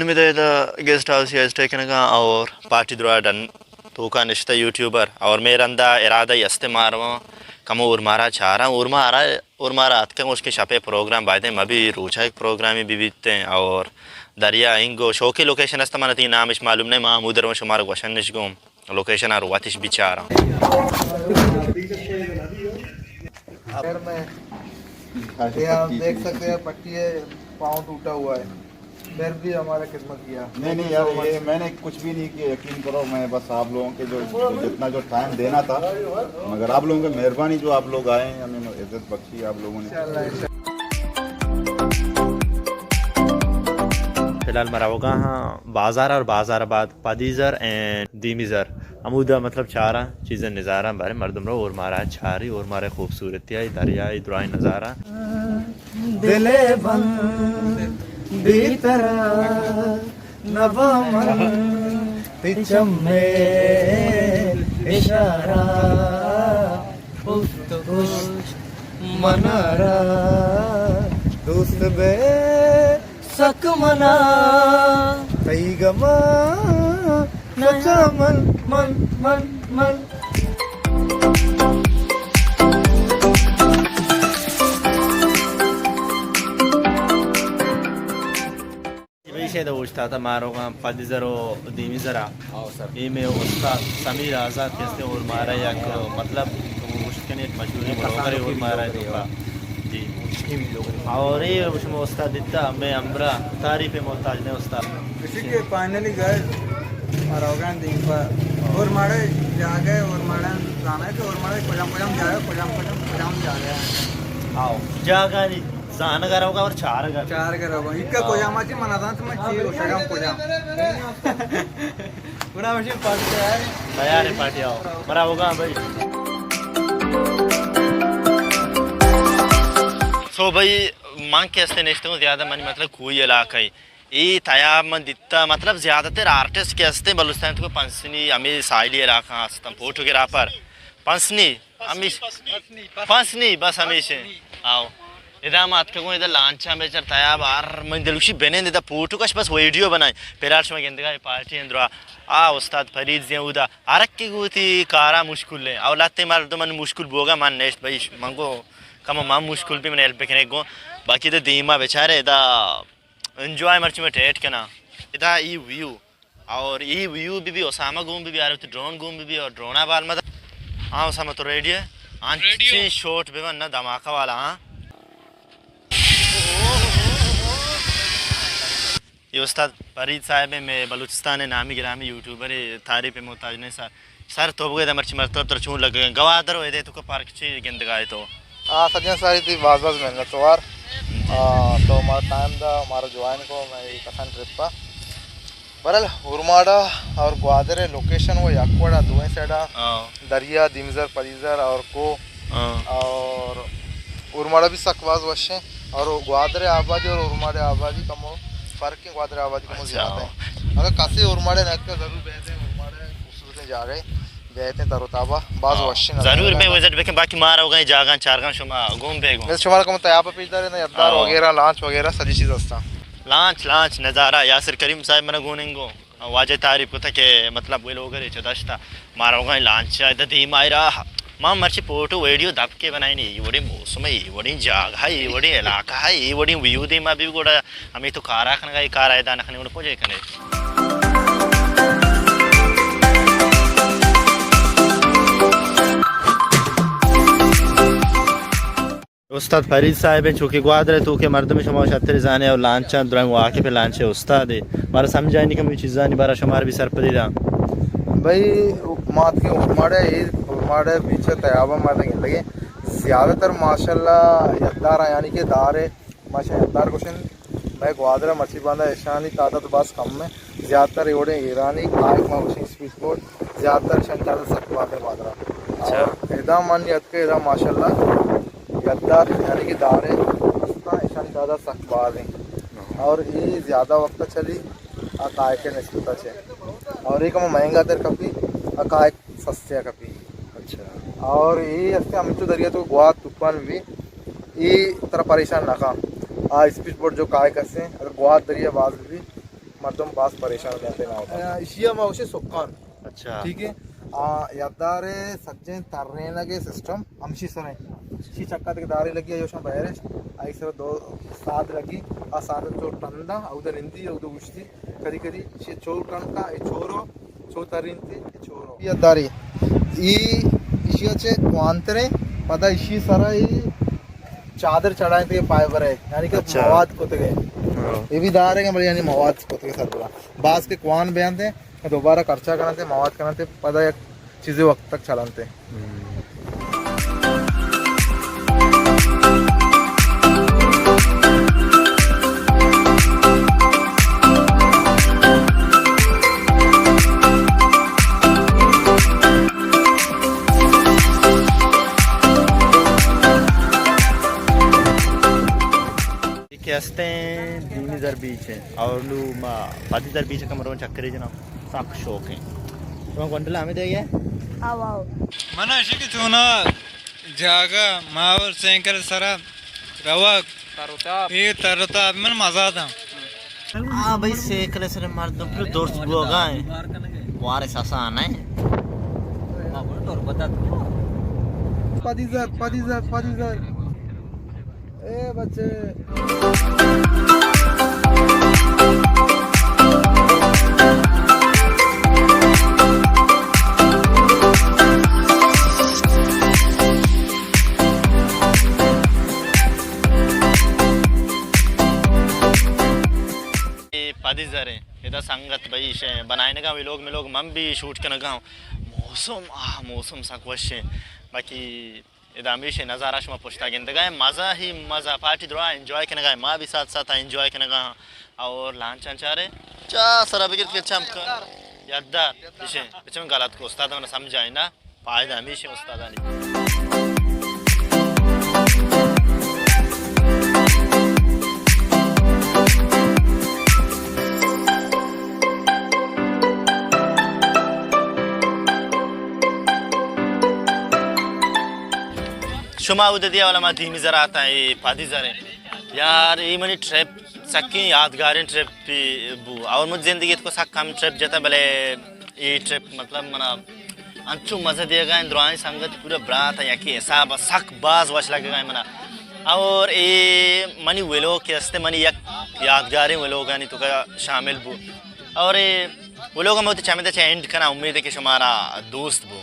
امید ہے the guest house یا اسٹے کنگا اور پارٹی درا ڈن توکا نشتہ یوٹیوبر اور مے رندا ارادہ ہی استے مارواں کمو اور مارا چاراں اور مارا اور مارا اتکا گوش کہ شپے پروگرام بایدیں مبی روچا ایک پروگرامی بی بیتیں اور دریا انگو شوقی لوکیشن است من تی نامش معلوم نہیں ما ہمودر شمارا گوشن نش گوم لوکیشن ءَ رواتش بچاراں۔ خیر میں یہ آپ دیکھ سکتے ہیں پٹی ہے، پاؤں ٹوٹا ہوا ہے، پھر بھی ہمارا خدمت کیا۔ نہیں نہیں یار، یہ میں نے کچھ بھی نہیں کیا، یقین کرو، میں بس آپ لوگوں کے جو جتنا جو ٹائم دینا تھا، مگر آپ لوگوں کی مہربانی جو آپ لوگ آئے ہیں، ہمیں عزت بخشی آپ لوگوں نے۔ فی الحال مرا ہوگا ہاں بازار اور بازار بعد پدی زر اینڈ دیمی زر ہمودا مطلب چاراں چیزیں نظاراں بارے مردم رو اور مارا چاری اور مارے خوبصورتی آئی دریائی درائی نظارہ۔ دل بند بی ترا نبا من تی چمے اشارہ پشت پشت منارا دوست بے سک منا تئی گما سچا من من من من۔ ایشے دا اوشتاتا ماروگاں پدی زر و دیمی زرا۔ اے مئے استاد سمیر آزاد کہ استیں اور مارا یک مطلب گوشت کنیت مشہوری بلوگر اور مارا توکا۔ جی۔ اور اے شما استاد دیتا مئے امرا تعریف محتاج نے استاد۔ اسی کے فائنلی گئے ماروگاں دیم پر اور مارے جاگہ اور مارا زانا ہے کہ اور مارے کجام کجام جاگہ کجام کجام کجام جاگہ ہے۔ آؤ۔ جاگہ نہیں۔ زانگ ءَ روگ ءَ اور چارگ ءَ۔ چارگ ءَ روگ ءَ۔ ایک کا ہاں۔ کجام آتی من ازان تو من چی ہو شگم کجام۔ گڑا مشین پارٹی ہے۔ تیار ہے پارٹی آؤ۔ برا ہوگا بھائی۔ سو بھائی من کہ استے نشتوں زیادہ منی مطلب کوئی علاقہ ہے۔ اے تیاب من دیتا مطلب زیادہ تر آرٹسٹ کہ استے بلوچستان تو پنسنی ہمیں ساحلی علاقہ ہستن فوٹوگرافر پنسنی ہمیش پس نی، بس ہمیش ہیں۔ آؤ۔ ادا ما اتکگوں ادا لانچاں بچار تیاب ہر من دلوشی بنند ادا فوٹو کش بس ویڈیو بنائیں۔ پرار شما گندگا پارٹی اندرا آ استاد فرید زیاں اودا ہر کی گوتی کارا مشکل ہے۔ او لتے مردم من مشکل بوگا من نیشت بھائی منگو کم من مشکل بھی من ہیلپ بکنے گو۔ باقی تو دیما بیچارے ادا انجوائے مرچی میں ٹیٹ کنا۔ ادا ای ویو اور ای ویو بی بی اسامہ گون بی بی آرت ڈرون گون بی بی اور ڈرونا بال مدد۔ ہاں اسامہ تو ریڈی ہے؟ ہاں ریڈی ہوں۔ چین شوٹ بی بن نہ دھماکہ والا ہاں۔ یہ استاد فرید صاحب ہیں، میں بلوچستان نامی گرامی یوٹیوبر ہے، تعریف محتاج نہیں سر۔ سر تو بگے مرچی مرتب تر چون لگ گوادر و ادے تو کو پارک چی گندگائے تو۔ آ سجن ساری تی باز باز منت وار۔ آ، تو مارا ٹائم دا، مارا جوائن کو، میں یہ کسان ٹرپ پا۔ برحال اورماڑا اور گوادر لوکیشن وہ یک وڑا دوئیں سائیڈا۔ ہاں۔ دریا دیمزر پدیزر اور کو۔ ہاں۔ اور اورماڑا بھی سک باز وش ہیں۔ اور گوادر آبادی اور اورماڑا آبادی کمو فرق ہے، گوادر آبادی کمو اچھا۔ زیادہ ہے۔ اگر کسی اورماڑا نہ اتکا ضرور بیتے ہیں، اورماڑا خوبصورت جاگہ ہے۔ بیت تر و تابا باز ہاں۔ وشیں نظارہ ضرور میں وزٹ بکن، باقی مارا وگا جاگاں چارگاں شما گم بے گم۔ بس شمارا کم تیاب پیش دارے نا، یدار ہاں۔ وغیرہ، لانچ وغیرہ سجی چیز ہستا۔ لانچ، لانچ نظارہ یاسر کریم صاحب منا گون انگو۔ واجہ تعریف کتا کہ مطلب ویلوگر چہ دشتا مارا وگا لانچ ادا دیما راہ۔ ما مرچی فوٹو ویڈیو دب کے بنائیں، اے وڑیں موسم ہے، اے وڑیں جاگہ ہے، اے وڑیں علاقہ ہے، اے وڑیں ویو دیما بھی گوڑا ہمیں تو کارا کنگا، اے کارا ادا نہ کنگا، گوڑا کجے کنے۔ استاد فرید صاحب ہیں، چونکہ گوادر ہے تو کہ مردم شما شتر زانے اور لانچاں درائیں واقف لانچ ہے استاد ہے۔ مارا سمجھائیں کہ ہمیں چیزانی بارا شمار بھی سرپدی دا۔ بھائی، مات کے اورماڑے، اورماڑے پیچھے تیابا ماتا گندگے۔ زیادہ تر ماشاءاللہ یدار ہیں، یعنی کہ دار ہے۔ ماشاءاللہ یدار گوشن۔ مئے گوادر ء مرچی باندا اشانی تعداد باز کم ء، زیادتر اے وڑیں ایرانی کائک ما گوشیں اسپیڈ بوٹ، زیادتر اشانی تعداد سک باز ء گوادر ء۔ اچھا۔ اور ادا من اتکے ادا ماشاءاللہ یدار یعنی کہ دارے استاں اشانی تعداد سک باز ہیں۔ ہاں۔ اور اے زیادہ وقت چلی آ کائک ء نسبت چے۔ اور اے کم مہنگا تر کپی آ کائک سستے ء کپی۔ اچھا۔ اور اے ہستے ہمچو دریا تو گوات طوفان بھی اے ترا پریشان نہ کن۔ آ اسپیڈ بوٹ جو کائے کسے، اگر گوات دریا باز بھی، مردم باز پریشان بیانتے نہ ہوتا۔ اشی ءَ ما گوشیں سکان۔ اچھا۔ ٹھیک ہے۔ آ، یاددار ہے، سجیں ترینگ ءِ سسٹم ہمشی سر ہیں۔ اشی چکا تک دارے لگی ہے، یوشاں بہر ہے۔ آئی سر دو ساد لگی، آ ساد چو ٹندا، اودا نندی، اودا گشتی۔ کدی کدی اشی چو ٹندا، اے چورو، چو ترینتی، اے چورو۔ یادداری۔ ای، اشی چے کوانترے، پدا اشی سر ہے، چادر چڑھائیں تے فائبر ہے، یعنی کہ اچھا۔ مواد کتگے۔ ہاں۔ یہ بھی دار ہے، بلے یعنی مواد کتگے سر بلا۔ باز کے کوان بیانتے، دوبارہ خرچہ کننتے، مواد کننتے، پدا یک چیزے وقت تک چلنتے۔ کہ ہستیں دیمی زر بیچ ہیں اور نو ما پادی زر بیچ کم رو چکرے جنا۔ سک شوق ہیں۔ شما گونڈل ہمیں دے گئے؟ آو، آو۔ من اشی کہ چونا جاگہ ماور سینکل سرا روگ۔ تر و تاب۔ اے تر و تاب من مزہ دا۔ ہاں بھائی، سینکل سر مردم پر درست بوگا ہے۔ وارث آسان ہے۔ پادی زر، پادی زر، پادی زر۔ اے بچے۔ اے پادی زر ہیں۔ ادا سنگت بھائی شے بنائینگا ویلوگ ملوگ من بھی شوٹ کنگا ہوں۔ موسم، آہ، موسم سک وش ہیں۔ باقی ادا ہمیشہ نظارہ شما پشتا گندگا ہے، مزہ ہی مزہ، پارٹی درا انجوائے کنگا ہے، ما بھی ساتھ ساتھ انجوائے کنگا ہاں۔ اور لانچ انچارے چا سرا بگر کہ چمک یاددار، اسے پچھم غلط کو استاد من سمجھائے نا، فائدہ ہمیشہ استادانی۔ شما اود دیا والا ما دیمی زر آتا، اے پادی زر ہیں۔ یار، اے منی ٹرپ سکیں یادگاریں ٹرپ بو۔ اور مجھ زندگی کو سک کم ٹرپ جتا، بلے اے ٹرپ مطلب منا انچو مزہ دیگا ہیں، درائیں سنگت پورا برات ہیں، یکی حساب سک باز وش لگگا ہیں منا۔ اور اے منی ولوگ کہ استے منی یک یادگاریں ولوگانی تو کا شامل بو۔ اور اے ولوگ ہم ہوتی چمیدہ چا اینڈ کنا، امید ہے کہ شمارا دوست بو۔